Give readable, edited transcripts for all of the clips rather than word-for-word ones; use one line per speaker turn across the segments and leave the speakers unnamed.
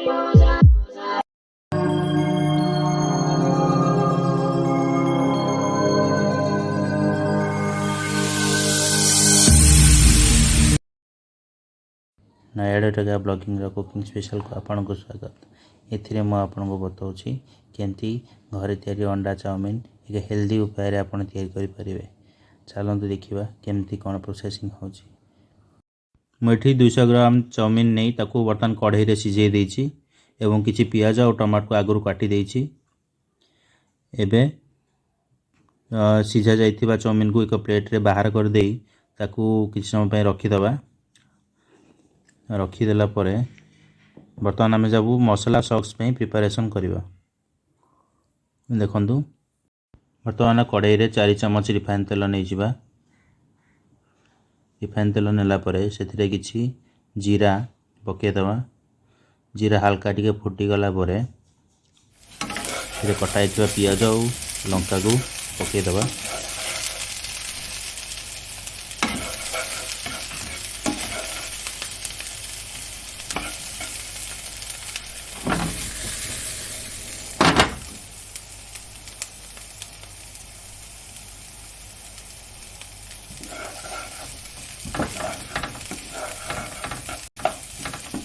ନୟାଗଡ଼ ଟଙ୍କା ବ୍ଲଗିଂର କୁକିଂ ସ୍ପେଶାଲକୁ ଆପଣଙ୍କୁ ସ୍ୱାଗତ। ଏଥିରେ ମୁଁ ଆପଣଙ୍କୁ ବତାଉଛି କେମିତି ଘରେ ତିଆରି ଅଣ୍ଡା ଚାଉମିନ ଏକ ହେଲ୍ଦି ଉପାୟରେ ଆପଣ ତିଆରି କରିପାରିବେ। ଚାଲନ୍ତୁ ଦେଖିବା କେମିତି କ'ଣ ପ୍ରୋସେସିଂ ହେଉଛି। ମୁଁ ଏଠି 200 ଗ୍ରାମ ଚାଉମିନ ନେଇ ତାକୁ ବର୍ତ୍ତମାନ କଢ଼େଇରେ ସିଝେଇ ଦେଇଛି ଏବଂ କିଛି ପିଆଜ ଆଉ ଟମାଟୋକୁ ଆଗରୁ କାଟି ଦେଇଛି। ଏବେ ସିଝା ଯାଇଥିବା ଚାଉମିନକୁ ଏକ ପ୍ଲେଟ୍ରେ ବାହାର କରିଦେଇ ତାକୁ କିଛି ସମୟ ପାଇଁ ରଖିଦେବା। ରଖିଦେଲା ପରେ ବର୍ତ୍ତମାନ ଆମେ ଯାବୁ ମସଲା ସକ୍ସ ପାଇଁ ପ୍ରିପାରେସନ୍ କରିବା। ଦେଖନ୍ତୁ, ବର୍ତ୍ତମାନ କଢ଼େଇରେ 4 ଚାମଚ ରିଫାଇନ୍ ତେଲ ନେଇଯିବା। ରିଫାଇନ୍ ତେଲ ନେଲା ପରେ ସେଥିରେ କିଛି ଜିରା ପକାଇଦେବା। ଜିରା ହାଲକା ଟିକେ ଫୁଟିଗଲା ପରେ ସେଥିରେ କଟା ହେଇଥିବା ପିଆଜ ଆଉ ଲଙ୍କାକୁ ପକାଇଦେବା।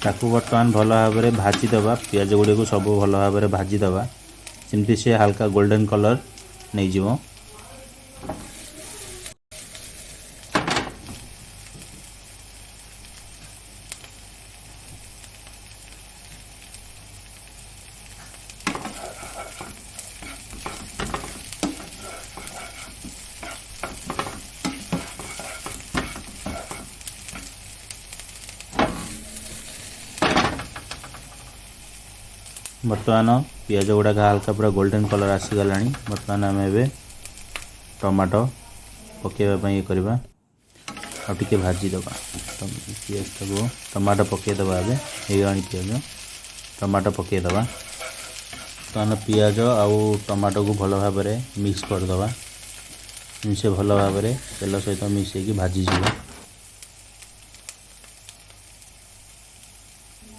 ତାକୁ ବର୍ତ୍ତମାନ ଭଲ ଭାବରେ ଭାଜିଦେବା। ପିଆଜ ଗୁଡ଼ିକୁ ସବୁ ଭଲ ଭାବରେ ଭାଜିଦେବା, ଯେମିତି ସେ ହାଲକା ଗୋଲ୍ଡେନ୍ କଲର୍ ନେଇଯିବ। ବର୍ତ୍ତମାନ ପିଆଜ ଗୁଡ଼ାକ ହାଲକା ପୁରା ଗୋଲ୍ଡେନ୍ କଲର୍ ଆସିଗଲାଣି। ବର୍ତ୍ତମାନ ଆମେ ଏବେ ଟମାଟୋ ପକାଇବା ପାଇଁ ଇଏ କରିବା, ଆଉ ଟିକେ ଭାଜିଦେବା ପିଆଜଟାକୁ। ଟମାଟୋ ପକାଇଦେବା। ଏବେ ହେଇଗଲାଣି ପିଆଜ, ଟମାଟୋ ପକାଇଦେବା। ବର୍ତ୍ତମାନ ପିଆଜ ଆଉ ଟମାଟୋକୁ ଭଲ ଭାବରେ ମିକ୍ସ କରିଦେବା, ସେ ଭଲ ଭାବରେ ତେଲ ସହିତ ମିକ୍ସ ହେଇକି ଭାଜିଯିବ।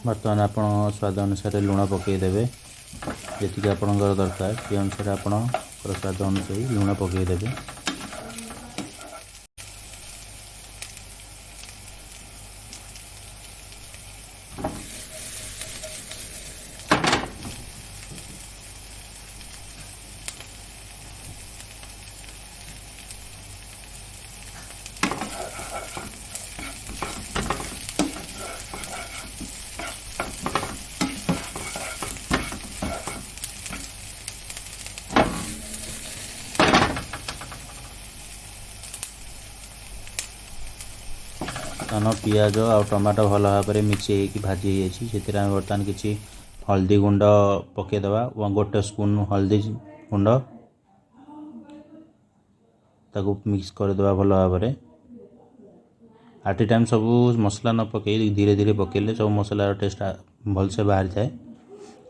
ବର୍ତ୍ତମାନ ଆପଣ ସ୍ୱାଦ ଅନୁସାରେ ଲୁଣ ପକାଇଦେବେ। ଯେତିକି ଆପଣଙ୍କର ଦରକାର ସେ ଅନୁସାରେ ଆପଣଙ୍କର ସ୍ୱାଦ ଅନୁଯାୟୀ ଲୁଣ ପକାଇଦେବେ। ବର୍ତ୍ତମାନ ପିଆଜ ଆଉ ଟମାଟୋ ଭଲ ଭାବରେ ମିକ୍ସ ହେଇକି ଭାଜି ହେଇଯାଇଛି। ସେଥିରେ ଆମେ ବର୍ତ୍ତମାନ କିଛି ହଳଦୀ ଗୁଣ୍ଡ ପକାଇଦେବା, 1 ସ୍ପୁନ୍ ହଳଦୀ ଗୁଣ୍ଡ। ତାକୁ ମିକ୍ସ କରିଦେବା ଭଲ ଭାବରେ। ଆଟ୍ ଏ ଟାଇମ୍ ସବୁ ମସଲା ନ ପକାଇ ଧୀରେ ଧୀରେ ପକାଇଲେ ସବୁ ମସଲାର ଟେଷ୍ଟ ଭଲସେ ବାହାରିଥାଏ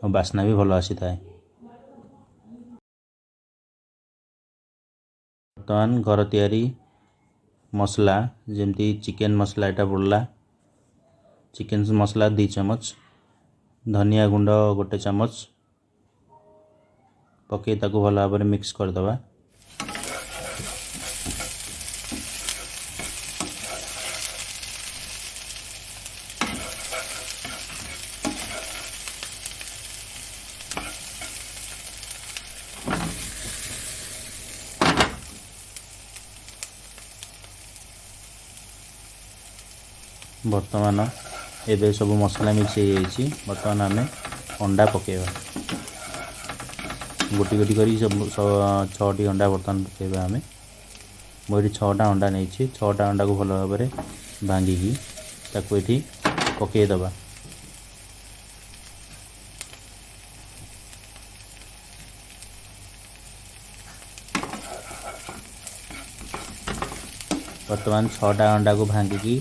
ଆଉ ବାସ୍ନା ବି ଭଲ ଆସିଥାଏ। ବର୍ତ୍ତମାନ ଘର ତିଆରି ମସଲା, ଯେମିତି ଚିକେନ୍ ମସଲା ଏଇଟା ପଡ଼ିଲା, ଚିକେନ୍ ମସଲା 2 ଚାମଚ, ଧନିଆ ଗୁଣ୍ଡ 1 ଚାମଚ ପକାଇ ତାକୁ ଭଲ ଭାବରେ ମିକ୍ସ କରିଦେବା। ବର୍ତ୍ତମାନ ଏବେ ସବୁ ମସଲା ମିକ୍ସ ହେଇଯାଇଛି। ବର୍ତ୍ତମାନ ଆମେ ଅଣ୍ଡା ପକାଇବା, ଗୋଟି ଗୋଟି କରି ସବୁ 6ଟି ଅଣ୍ଡା ବର୍ତ୍ତମାନ ପକାଇବା ଆମେ। ମୁଁ ଏଠି 6ଟା ଅଣ୍ଡା ନେଇଛି। 6ଟା ଅଣ୍ଡାକୁ ଭଲ ଭାବରେ ଭାଙ୍ଗିକି ତାକୁ ଏଠି ପକାଇଦେବା। ବର୍ତ୍ତମାନ 6ଟା ଅଣ୍ଡାକୁ ଭାଙ୍ଗିକି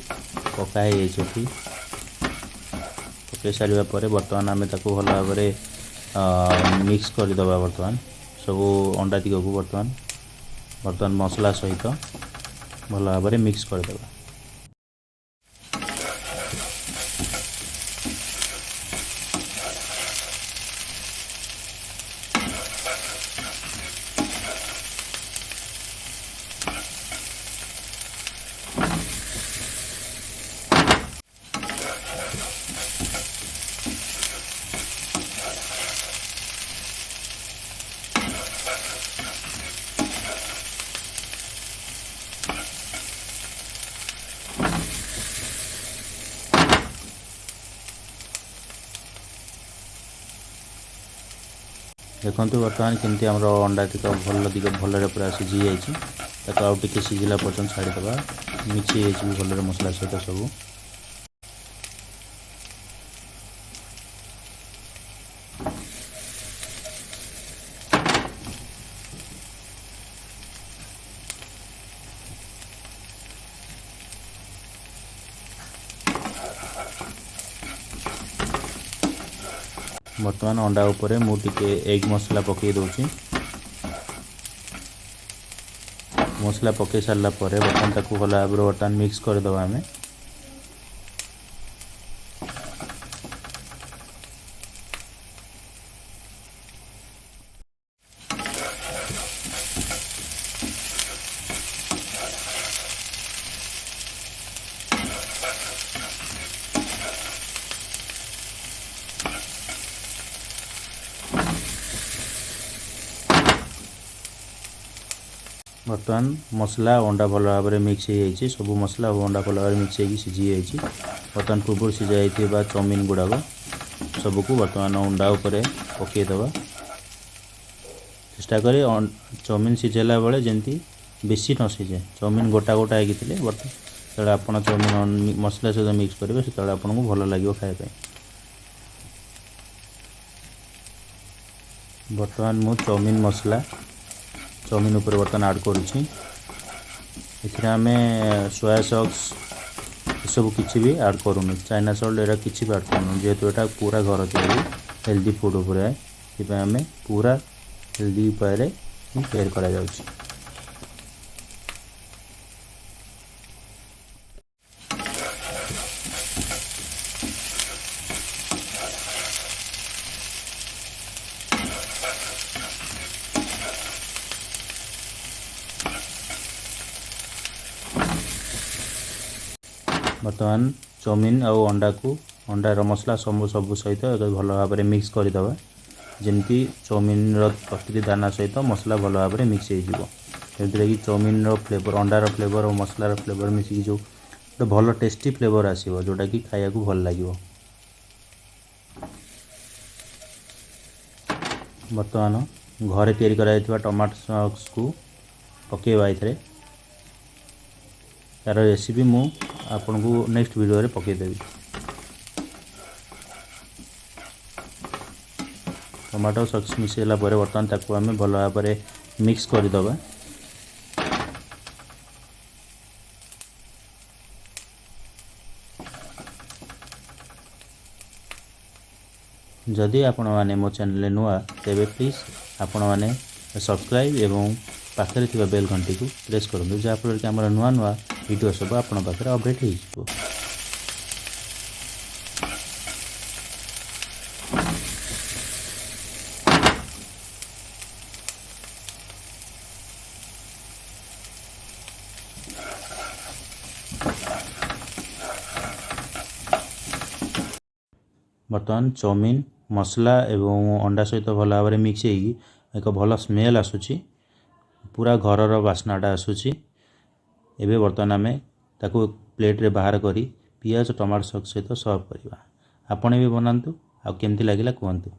ପକା ହେଇଯାଇଛି ଏଠି। ପକାଇ ସାରିବା ପରେ ବର୍ତ୍ତମାନ ଆମେ ତାକୁ ଭଲ ଭାବରେ ମିକ୍ସ କରିଦେବା। ବର୍ତ୍ତମାନ ସବୁ ଅଣ୍ଡା ଦିଗକୁ ବର୍ତ୍ତମାନ ମସଲା ସହିତ ଭଲ ଭାବରେ ମିକ୍ସ କରିଦେବା। ଦେଖନ୍ତୁ ବର୍ତ୍ତମାନ କେମିତି ଆମର ଅଣ୍ଡା ଟିକେ ଭଲ ଟିକେ ଭଲରେ ପୁରା ସିଝି ଯାଇଛି। ତାକୁ ଆଉ ଟିକେ ସିଝିଲା ପର୍ଯ୍ୟନ୍ତ ଛାଡ଼ିଦେବା। ମିକ୍ସ ହେଇଯାଇଛି ବି ଭଲରେ ମସଲା ସହିତ ସବୁ। ବର୍ତ୍ତମାନ ଅଣ୍ଡା ଉପରେ ମୁଁ ଟିକେ ଏଗ୍ ମସଲା ପକାଇ ଦେଉଛି। ମସଲା ପକାଇ ସାରିଲା ପରେ ବର୍ତ୍ତମାନ ତାକୁ ଭଲ ଭାବରେ ବର୍ତ୍ତମାନ ମିକ୍ସ କରିଦେବା ଆମେ। ବର୍ତ୍ତମାନ ମସଲା ଅଣ୍ଡା ଭଲ ଭାବରେ ମିକ୍ସ ହେଇଯାଇଛି। ସବୁ ମସଲା ଆଉ ଅଣ୍ଡା ଭଲ ଭାବରେ ମିକ୍ସ ହେଇକି ସିଝି ଯାଇଛି। ବର୍ତ୍ତମାନ ପୂର୍ବରୁ ସିଝା ଯାଇଥିବା ଚାଉମିନ ଗୁଡ଼ାକ ସବୁକୁ ବର୍ତ୍ତମାନ ଅଣ୍ଡା ଉପରେ ପକାଇଦେବା। ଚେଷ୍ଟା କରି ଚାଉମିନ ସିଝାଇଲା ବେଳେ ଯେମିତି ବେଶୀ ନ ସିଝେ, ଚାଉମିନ ଗୋଟା ଗୋଟା ହେଇକି ଥିଲେ ବର୍ତ୍ତମାନ ଯେତେବେଳେ ଆପଣ ଚାଉମିନ ମସଲା ସହିତ ମିକ୍ସ କରିବେ, ସେତେବେଳେ ଆପଣଙ୍କୁ ଭଲ ଲାଗିବ ଖାଇବା ପାଇଁ। ବର୍ତ୍ତମାନ ମୁଁ ଚାଉମିନ ମସଲା ଚାଉମିନ ଉପରେ ବର୍ତ୍ତମାନ ଆଡ଼୍ କରୁଛି। ଏଥିରେ ଆମେ ସୋୟା ସକ୍ସ ଏସବୁ କିଛି ବି ଆଡ଼୍ କରୁନୁ, ଚାଇନା ସଲ୍ଟ ଏରା କିଛି ବି ଆଡ଼୍ କରୁନୁ, ଯେହେତୁ ଏଇଟା ପୁରା ଘର ତିଆରି ହେଲ୍ଦି ଫୁଡ଼୍ ଉପରେ, ସେଥିପାଇଁ ଆମେ ପୁରା ହେଲ୍ଦି ଉପାୟରେ ହିଁ ତିଆରି କରାଯାଉଛି। ବର୍ତ୍ତମାନ ଚାଉମିନ ଆଉ ଅଣ୍ଡାକୁ ଅଣ୍ଡାର ମସଲା ସବୁ ସବୁ ସହିତ ଏକ ଭଲ ଭାବରେ ମିକ୍ସ କରିଦେବା, ଯେମିତି ଚାଉମିନର ପ୍ରତିଟି ଦାନା ସହିତ ମସଲା ଭଲ ଭାବରେ ମିକ୍ସ ହେଇଯିବ। ଯେଉଁଥିରେ କି ଚାଉମିନର ଫ୍ଲେଭର, ଅଣ୍ଡାର ଫ୍ଲେଭର ଓ ମସଲାର ଫ୍ଲେଭର ମିଶିକି ଯେଉଁ ଗୋଟେ ଭଲ ଟେଷ୍ଟି ଫ୍ଲେଭର ଆସିବ, ଯେଉଁଟାକି ଖାଇବାକୁ ଭଲ ଲାଗିବ। ବର୍ତ୍ତମାନ ଘରେ ତିଆରି କରାଯାଇଥିବା ଟମାଟୋ ସକ୍ସକୁ ପକାଇବା ଏଥିରେ। ତାର ରେସିପି ମୁଁ ଆପଣଙ୍କୁ ନେକ୍ସଟ ଭିଡ଼ିଓରେ ପକାଇଦେବି। ଟମାଟୋ ସକ୍ସ ମିଶାଇଲା ପରେ ବର୍ତ୍ତମାନ ତାକୁ ଆମେ ଭଲ ଭାବରେ ମିକ୍ସ କରିଦେବା। ଯଦି ଆପଣମାନେ ମୋ ଚ୍ୟାନେଲରେ ନୂଆ, ତେବେ ପ୍ଲିଜ୍ ଆପଣମାନେ ସବସ୍କ୍ରାଇବ୍ ଏବଂ ପାଖରେ ଥିବା ବେଲ୍ ଘଣ୍ଟିକୁ ପ୍ରେସ୍ କରନ୍ତୁ, ଯାହାଫଳରେ କି ଆମର ନୂଆ ନୂଆ ଭିଡ଼ିଓ ସବୁ ଆପଣଙ୍କ ପାଖରେ ଅପଡ଼େଟ୍ ହେଇଯିବ। ବର୍ତ୍ତମାନ ଚାଉମିନ ମସଲା ଏବଂ ଅଣ୍ଡା ସହିତ ଭଲ ଭାବରେ ମିକ୍ସ ହେଇକି ଏକ ଭଲ ସ୍ମେଲ୍ ଆସୁଛି, ପୁରା ଘରର ବାସ୍ନାଟା ଆସୁଛି। ଏବେ ବର୍ତ୍ତମାନ ଆମେ ତାକୁ ପ୍ଲେଟ୍ରେ ବାହାର କରି ପିଆଜ ଟମାଟୋ ସସ୍ ସହିତ ସର୍ଭ କରିବା। ଆପଣ ବି ବନାନ୍ତୁ ଆଉ କେମିତି ଲାଗିଲା କୁହନ୍ତୁ।